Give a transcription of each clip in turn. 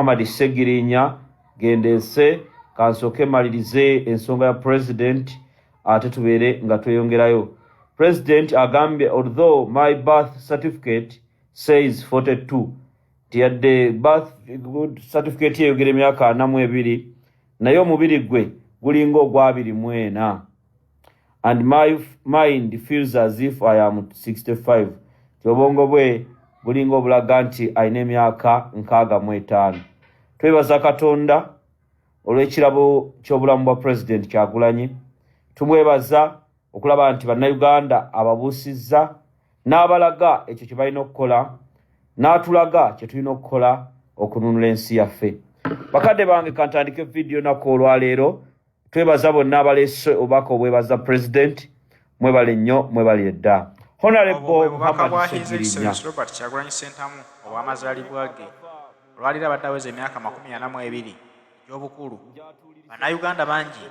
Muhammad Ssegirinya gendeese kansooke malirize ensonga ya president ate tubeere nga tweyongerayo. President agambye, "Although my birth certificate says 42," nti yadde birth certificate eyogera emyaka 42, naye omubiri gwe gulinga ogwa 24, "and my mind feels as if I am 65," ti obwongo bwe bulinga obulaga nti alina emyaka 65. Twebaza Katonda olw'ekirabo ky'obulamu bwa President Kyagulanyi. Tumwebaza okulaba nti Bannayuganda ababuusizza n'abalaga ekyo kye balina okukola, n'atulaga kye tulina okukola okununula ensi yaffe. Bakadde bange, kantandike vidiyo naku olwaleero. Twebaza bonna abaleese obubaka obwebaza President. Mwebale nnyo, mwebalire dda. Honorable Obubaka bwa Muhammad His Ssegirinya. Excellency Robert Kyagulanyi Ssentamu obw'amazaalibwa ge olwaliro abadde aweza emyaka 42 egy'obukulu. Bannayuganda bangi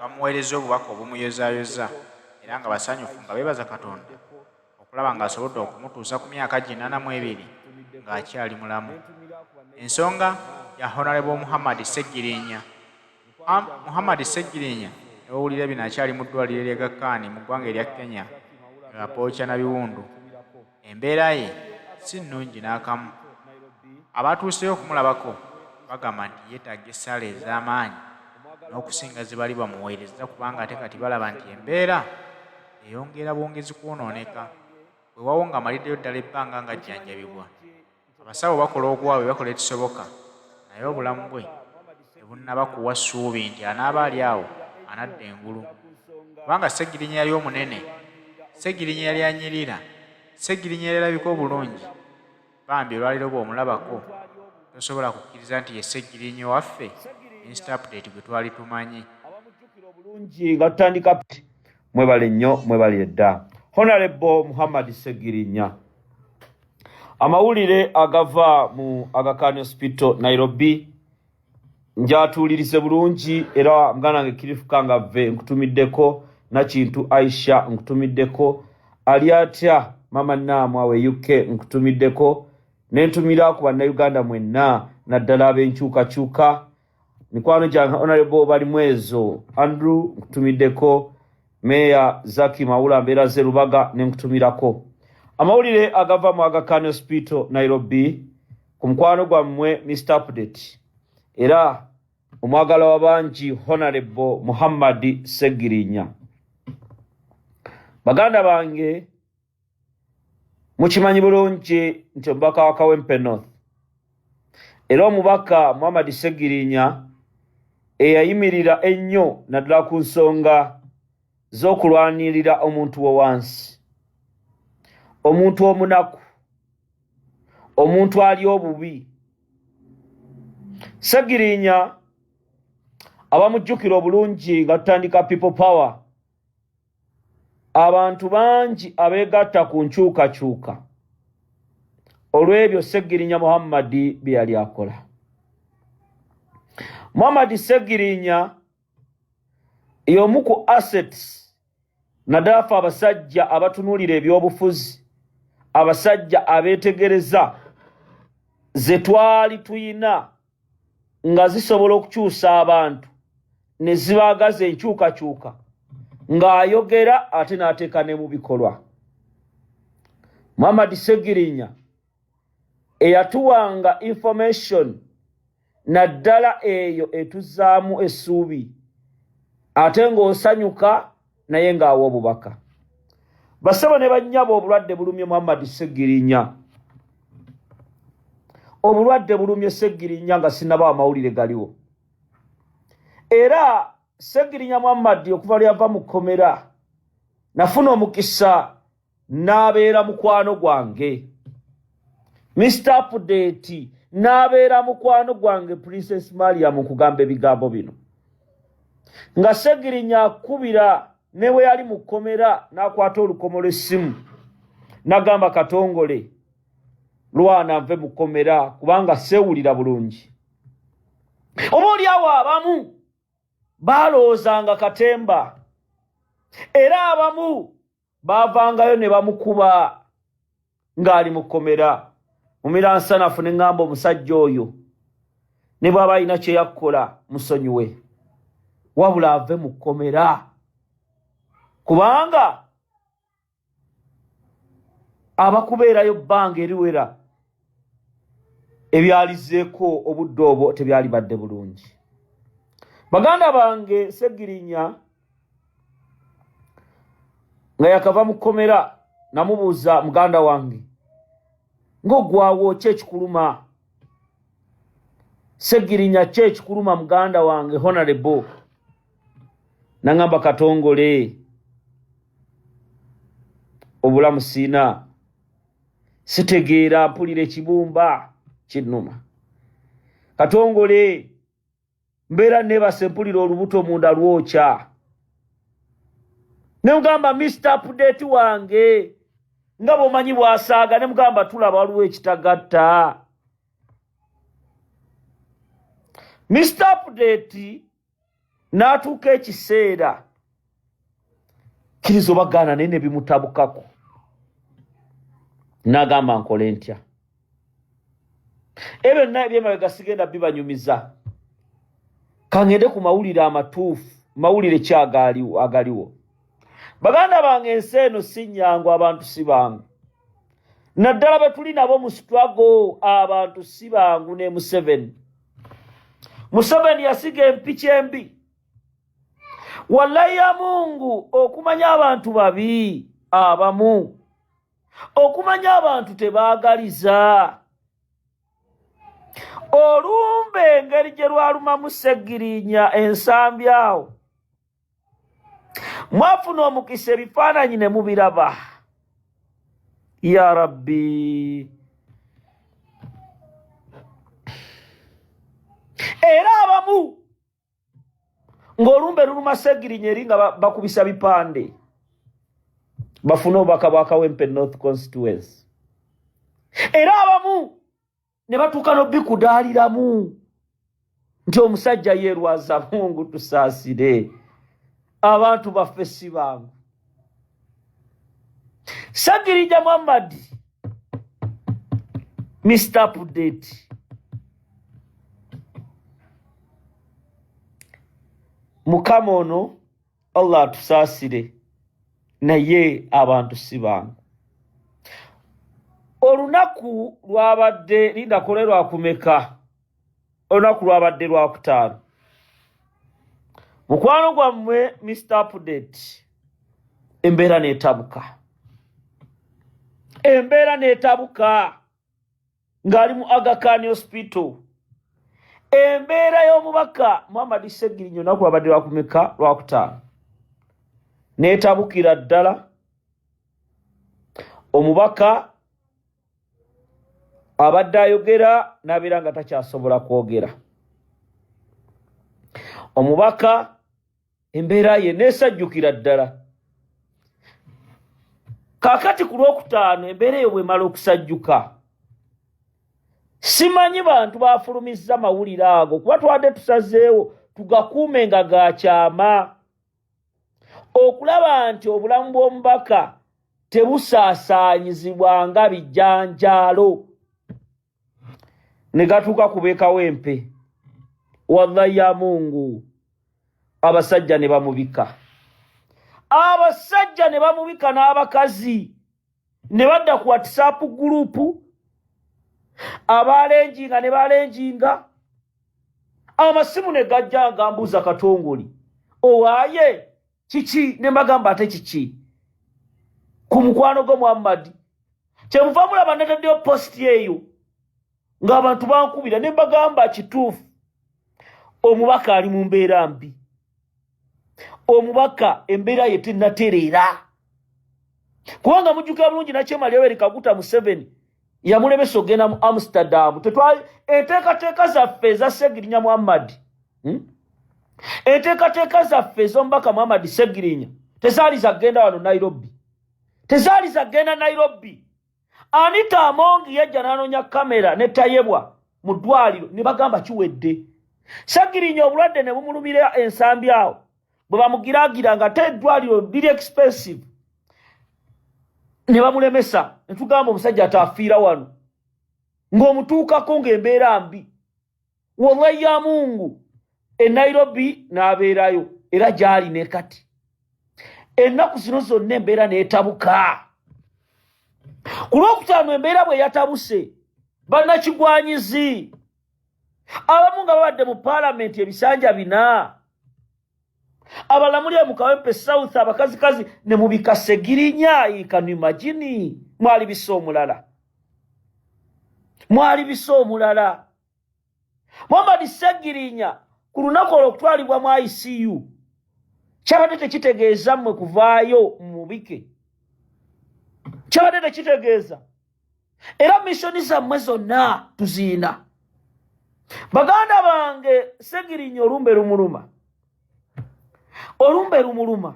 bamuweereza obubaka obumuyozaayoza era nga basanyufu nga beebaza Katonda okulaba ng'asobodde okumutuusa ku myaka gino 42 ng'akyali mulamu. Ensonga ya Honorable Muhammad Ssegirinya. Muhammad Ssegirinya newowulira bino akyali mu ddwaliro erya Aga Khan mu ggwanga erya Kenya ng'apookya na biwundu. Embeera ye si nnungi n'akamu. Abatuuseyo okumulabako bagamba nti yeetaaga essaala ez'amaanyi n'okusinga ze bali bamuweereza, kubanga ate kati balaba nti embeera eyongera bwongezi kwonooneka. Weewaawo ng'amaliddeyo ddala ebbanga ng'ajjanjabibwa. Abasawo bakola ogwabwe, bakola ekisoboka, naye obulamu bwe tebunnaba kuwa ssuubi nti anaaba ali awo anadda engulu. Kubanga Ssegirinya yali omunene, Ssegirinya yali anyirira, Ssegirinya yali alabika obulungi. Bambi olwaleero bw'omulabako tosobola kukkiriza nti ye Ssegirinya waffe Mr Update gwe twali tumanyi. Abamujjukira obulungi nga tutandika, mwebale nnyo, mwebalire dda. Honorable Muhammad Ssegirinya, amawulire agava mu Aga Khan Hospital Nairobi njatuulirize bulungi. Era muganda wange Kirifuka nga vve nkutumiddeko, Nakintu Aisha nkutumiddeko, ali atya mama Naamu awe UK nkutumiddeko, nentumira ku Bannayuganda mwenna, naddala ab'enkyukakyuka, mikwano gyange. Honorable Balimwezo Andrew nkutumiddeko, Meya Zaki Mawula mbeera ze Lubaga nenkutumirako. Amawulire agava mu Aga Khan Hospital Nairobi ku mukwano gwammwe Mr Update era omwagala wa bangi, Honorable Muhammad Segirinya. Baganda bange, mukimanyi bulungi nti omubaka wa Kawempe North era omubaka Muhammad Segirinya eyayimirira ennyo naddala ku nsonga z'okulwanirira omuntu wo wansi, omuntu omunaku, omuntu ali obubi. Segirinya abamujjukira obulungi nga tutandika People Power, abantu bangi abeegatta ku nkyukakyuka olw'ebyo Segirinya Muhammadi bye yali akola. Muhammadi Segirinya y'omu ku assets, naddala ffe abasajja abatunuulira ebyobufuzi, abasajja abeetegereza, ze twali tuyina nga zisobola okukyusa abantu ne zibaagaza enkyukakyuka, ng'ayogera ate n'ateeka ne mu bikolwa. Muhammad Segirinya eyatuwanga information, naddala eyo etuzzaamu essuubi ate ng'osanyuka, naye ng'awa obubaka. Basebo ne bannyabo, obulwadde bulumye Muhammad Segirinya, obulwadde bulumye Segirinya nga sinaba amawulire galiwo. Era Segirinya Muhammad okuva lyava mu kkomera nafuna omukisa n'abeera mukwano gwange Mr Update, n'abeera mukwano gwange Princess Mariam. Nkugamba ebigambo bino nga Segirinya akubira ne bwe yali mu kkomera, n'akwata olukomo lw'essimu n'agamba, "Katongole, lwana nve mu kkomera kubanga seewulira bulungi." Oba oliawo abamu baalowoozanga katemba, era abamu baavangayo ne bamukuba ng'ali mu kkomera. Mumiransanafu ne ŋŋamba omusajja oyo Ne bw'aba alina kye yakkola musonyiwe, wabula ave mu kkomera, kubanga abakubeerayo bbanga eriwera ebyalizeeko obudde obwo tebyalibadde bulungi. Baganda bange, Segirinya nga yakava mu kkomera, namubuuza, muganda wange, ng'ogwawo ki ekikuluma? Segirinya, ki ekikuluma muganda wange honorable? Nangamba, Katongole, obulamu siina, sitegeera, mpulira ekibumba kinnuma. Katongole, mbeera neebase, mpulira olubuto munda lwokya. Ne mugamba, Mr Update wange, nga bw'omanyi bw'asaaga, ne mugamba, tulaba waliwo ekitagatta. Mr Update n'atuuka ekiseera, kkiriza obagaana, naye ne bimutabukako, n'agamba, nkole ntya? Ebyo byonna ebyemabega sigenda bibanyumiza, kangende ku mawulire amatuufu. Mawulire ki agaliwo? Baganda bange, ensi eno si nnyangu, abantu si bangu, naddala bwe tuli nabo mu struggle. Abantu si bangu. Ne Museveni, Museveni yasiga empiki embi. Wallahi ya Mungu, okumanya abantu babi abamu, okumanya abantu tebaagaliza. Olumbe engeri gye lwalumamu Segirinya ensambi awo, mwafuna omukisa ebifaananyi ne mubiraba. Ya Rabbi, era abamu ng'olumbe luluma Segirinya eri nga bakubisa bipande bafune obubaka bwa Kawempe North constituency, era abamu ne batuuka n'obikudaaliramu nti omusajja yeerwaza. Mungu tusaasire, abantu baffe si bangu. Segirija Muhammad, Mr Update, Mukama ono Allah atusaasire, naye abantu si bangu. Olunaku lwabadde lindakole lwakumeka? Olunaku lwabadde lwakutaano. Mukwano gwammwe Mr Update, embeera n'etabuka, embeera n'etabuka ng'ali mu Aga Khan Hospital. Embeera y'omubaka Muhammad Segirinya olunaku lwabadde lwakumeka? Lwakutaano. N'etabukira ddala. Omubaka abadde ayogera n'abeera nga takyasobola kwogera. Omubaka embeera ye neesajjukira ddala. Kaakati ku Lwokutaano, embeera eyo bwemala okusajjuka, simanyi bantu bafulumizza mawulire ago, kuba twadde tusazeewo tugakuume nga gakyama, okulaba nti obulamu bw'omubaka tebusaasaanyizibwa nga bijanjaalo. Ne gatuuka ku beekawempe, wallahi ya Mungu, abasajja ne bamubika, abasajja ne bamubika n'abakazi ne badda ku WhatsApp group, abalenjinga ne balenjinga, amasimu ne gajja nga mbuuza, Katongoli, owaaye kiki? Ne mbagamba, ate kiki ku mukwano gwo Muhammadi? Kyemuva mulaba nataddeyo post eyo ng'abantu bankubira, ne mbagamba, kituufu, omubaka ali mu mbeera mbi, omubaka embeera ye tennatereera, kubanga mujjukira bulungi nakyemali Yoweri Kaguta Museveni yamulemesa okugenda mu Amsterdam. Tetwali enteekateeka zaffe eza Segirinya Muhammad, Enteekateeka zaffe ez'omubaka Muhammad Segirinya tezaali zagenda wano Nairobi, tezaali zagenda Nairobi. Anita Amongi yajja n'anoonya kamera ne Tayebwa mu ddwaliro, ne bagamba kiwedde. Segirinya obulwadde ne bumulumira ensambi awo, bwe bamugiragira nga te eddwaliro liri expensive, ne bamulemesa, ne tugamba omusajja ataafiira wano, ng'omutuukako ng'embeera mbi. Wallahi ya Mungu, e Nairobi n'abeerayo era gy'ali ne kati. Ennaku zino zonna embeera n'etabuka. Ku Lwokutaano embeera bwe yatabuse, bannakigwanyizi abamu nga babadde mu paalamenti ebisanja 4, abalamuli mu Kawempe South, abakazikazi ne mubika Segirinya. Ikanimagini mwali bisa omulala, mwali bisa omulala. Muhammad Segirinya ku lunaku olwo okutwalibwa mu ICU kyabadde tekitegeeza mmwe kuvaayo mubike, kyabadde tekitegeeza. Era missioni zammwe zonna tuziina. Baganda bange, Segirinya olumbe lumuluma, olumbe lumuluma.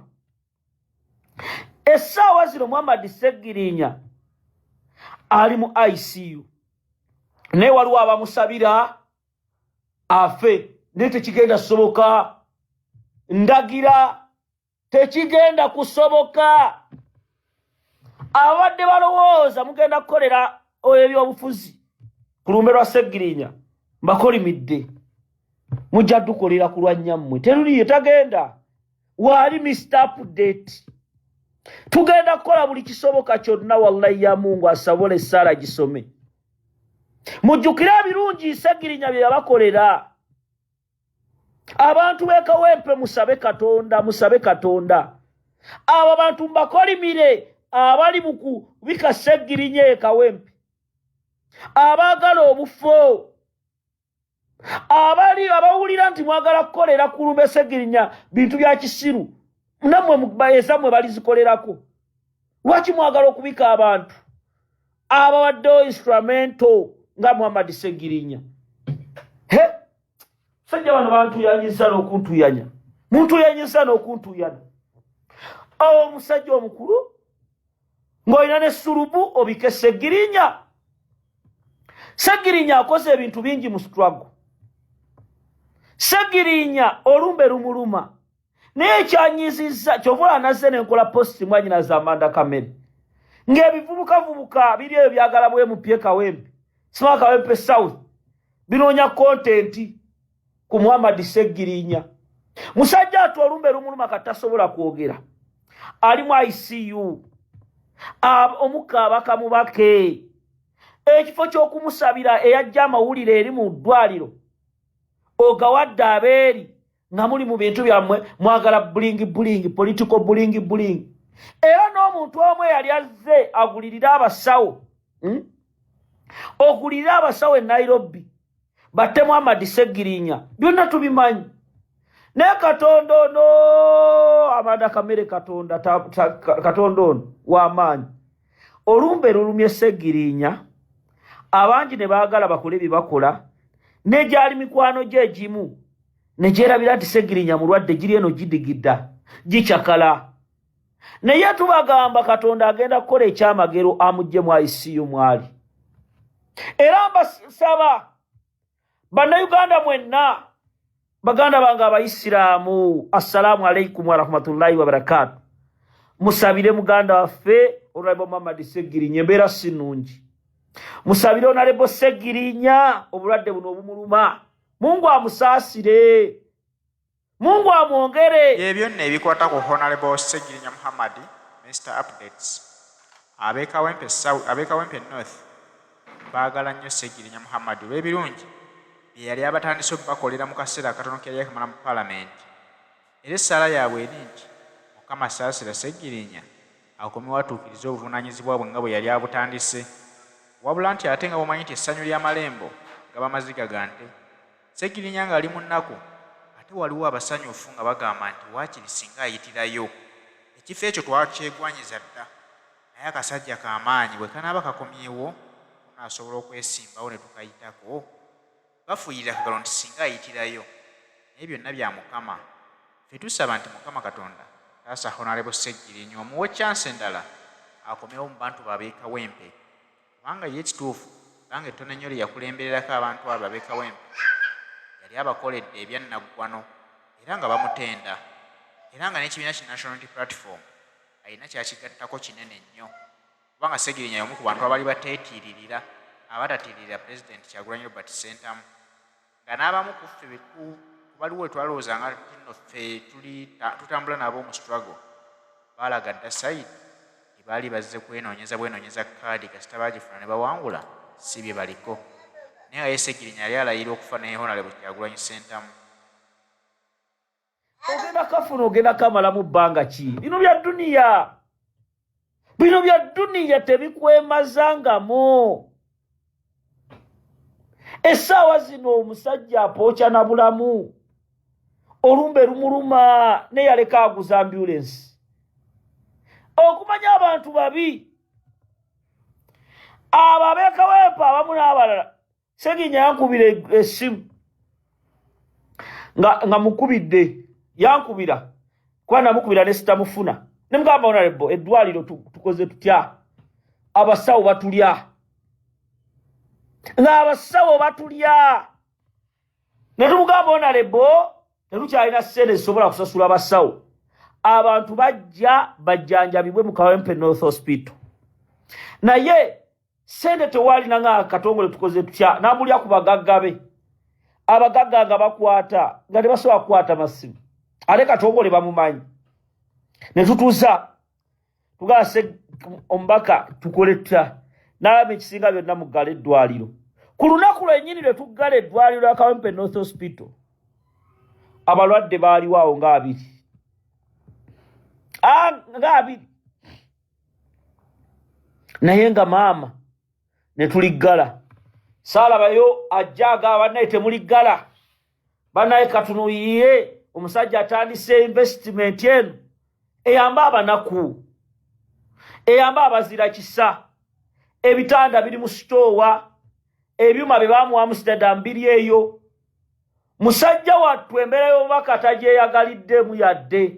Essaawa zino Muhammad Segirinya ali mu ICU, naye waliwo abamusabira afe, naye tekigenda kusoboka. Ndagira tekigenda kusoboka. Abadde balowooza mugenda kukolera ebyobufuzi ku lumbe lwa Segirinya, mbakolimidde, mujja dukolera ku lwa nnyammwe. Teruliyo, tagenda waali. Mr Update, tugenda kukola buli kisoboka kyonna. Wallahi ya Mungu, asobola essaala gisome. Mujjukire ebirungi Segirinya bye yabakolera abantu b'e Kawempe. Musabe Katonda, musabe Katonda. Abo bantu mbakolimire abali mu kubika Segirinya e Kawempe, abaagala obufo, abali abawulira nti mwagala kukolera ku lumbe Segirinya, bintu bya kisiru. Nammwe ezammwe balizikolerako. Lwaki mwagala okubika abantu ababaddewo instrumental nga Muhammad Segirinya? He sajja bano bantuyanyisa n'okuntuyanya, muntuyanyisa n'okuntuyana. Awo omusajja omukulu ng'olina ne sulubu obike Segirinya. Segirinya akoze ebintu bingi mu struggle. Segirinya olumbe lumuluma, naye ekyanyizizza kyova nazze nenkola post mwanyina Amanda Kamere, ng'ebivubukavubuka biri ebyo byagala bwemupye Kawempe, sima Kawempe South, binoonya content ku Muhammad Segirinya. Musajja atu olumbe lumuluma, katasobola kwogera, ali mu ICU, omukka abakamubake. Ekifo ky'okumusabira, eyajja amawulire eri mu ddwaliro ogawadde abeeri nga muli mu bintu byammwe, mwagala bling bling, political bling bling. Era n'omuntu omu eyali azze agulirire abasawo, Ogulirire abasawo e Nairobi batte Muhammad Segirinya, byonna tubimanyi. Naye Katonda ono, Amanda Kamere, Katonda Katonda ono w'amaanyi. Olumbe lulumye Segirinya, abangi ne baagala bakole bye bakola, negyali mikwano gye egimu ne gyerabira nti Segirinya mulwadde, giri eno gidigidda, gikyakala. Naye tubagamba Katonda agenda kukola ekyamagero amugye mu ICU mwali. Era mbasaba Bannayuganda mwenna, baganda bange Abayisiraamu, assalaamu alaikum warahmatullahi wabarakatu. Musabire muganda waffe Honorable Muhammad Segirinya, embeera si nnungi. Musabire Honorable Segirinya, obulwadde buno obumuluma, Mungu amusaasire, Mungu amwongere. Ebyo nno ebikwata ku Honorable Segirinya Muhammad, Mr Updates. Ab'e Kawempe South, ab'e Kawempe North baagala nnyo Segirinya Muhammad olw'ebirungi bye yali abatandise obbakolera mu kaseera akatono ke yali yakamala mu paalamenti. Era essaala yaabwe eri nti Mukama saasira Segirinya akomewo atuukirize obuvunaanyizibwa bwe nga bwe yali abutandise. Wabula nti ate nga bw'omanyi nti essanyu ly'amalembo gaba maziga ga nte, Segirinya ng'ali mu nnaku, ate waliwo abasanyufu nga bagamba nti waakiri singa ayitirayo. Ekifo ekyo twakyegwanyiza dda, naye akasajja ka maanyi bwe kanaaba kakomyewo tunaasobola okwesimbawo ne tukayitako? Bafuuyirira akagalo nti singa ayitirayo, naye byonna bya Mukama. Ffe tusaba nti Mukama Katonda taasa Honorable Segirinya omuwe chance endala akomewo mu bantu be ab'e Kawempe, kubanga ye ekituufu ebbanga ettono ennyo lye yakulembererako abantu abo ab'e Kawempe yali abakoledde ebyannaggwano era nga bamutenda, era nga n'ekibiina ki National Unity Platform alina ky'akigattako kinene nnyo, kubanga Segirinya y'omu ku bantu abaali bateetiiririra abatatiiririra Pulezidenti Kyagulanyi Robert Ssentamu. Nga n'abamu ku ffe baliwo twalowoozanga nti nno ffe tuli tutambula nabo mu struggle, baalaga dda side baali bazze kwenoonyeza bwenoonyeza kaadi, kasita baagifuna ne bawangula, si bye baliko. Naye nga ye Ssegirinya yali alayira okufa ne Honorable Kyagulanyi Ssentamu. Ogenda kafuna, ogenda kamalamu bbanga ki? Bino bya duniya, bino bya duniya, tebikwemazangamu. Essaawa zino omusajja apookya na bulamu, olumbe lumuluma, neyaleka aguza ambulensi. Okumanya abantu babi abo ab'ekawempe abamu n'abalala. Seginya yankubira essimu nga mukubidde, yankubira kuba namukubira ne sitamufuna, nemugamba, "Honorable, eddwaliro tukoze tutya? Abasawo batulya, ng'abasawo batulya." Ne tumugamba, "Honorable, tetukyalina ssente zisobola kusasula basawo. Abantu bajja bajjanjabibwe mu Kawempe North Hospital, naye sente tewalina. Nga Katongole tukoze tutya?" Namulya ku bagagga be, abagagga nga bakwata nga tebasobola kukwata masimu, ate Katongole bamumanyi. Ne tutuusa tugase omubaka, tukole tutya? N'alaba ekisinga byonna, muggala eddwaliro. Ku lunaku lwennyini lwe tuggala eddwaliro lya Kawempe North Hospital, abalwadde baaliwo awo nga 20. Ah, nga 20, naye nga maama ne tuliggala. Saalabayo ajja agaba, "Bannaye, temuliggala, bannaye, katunuyiye omusajja atandise investment eno eyamba abanaku, eyamba abazira kisa." Ebitanda biri mu sitoowa, ebyuma bye bamuwa Amsterdam biri eyo. Musajja wattu embeera y'obubaka tagyeyagaliddemu yadde.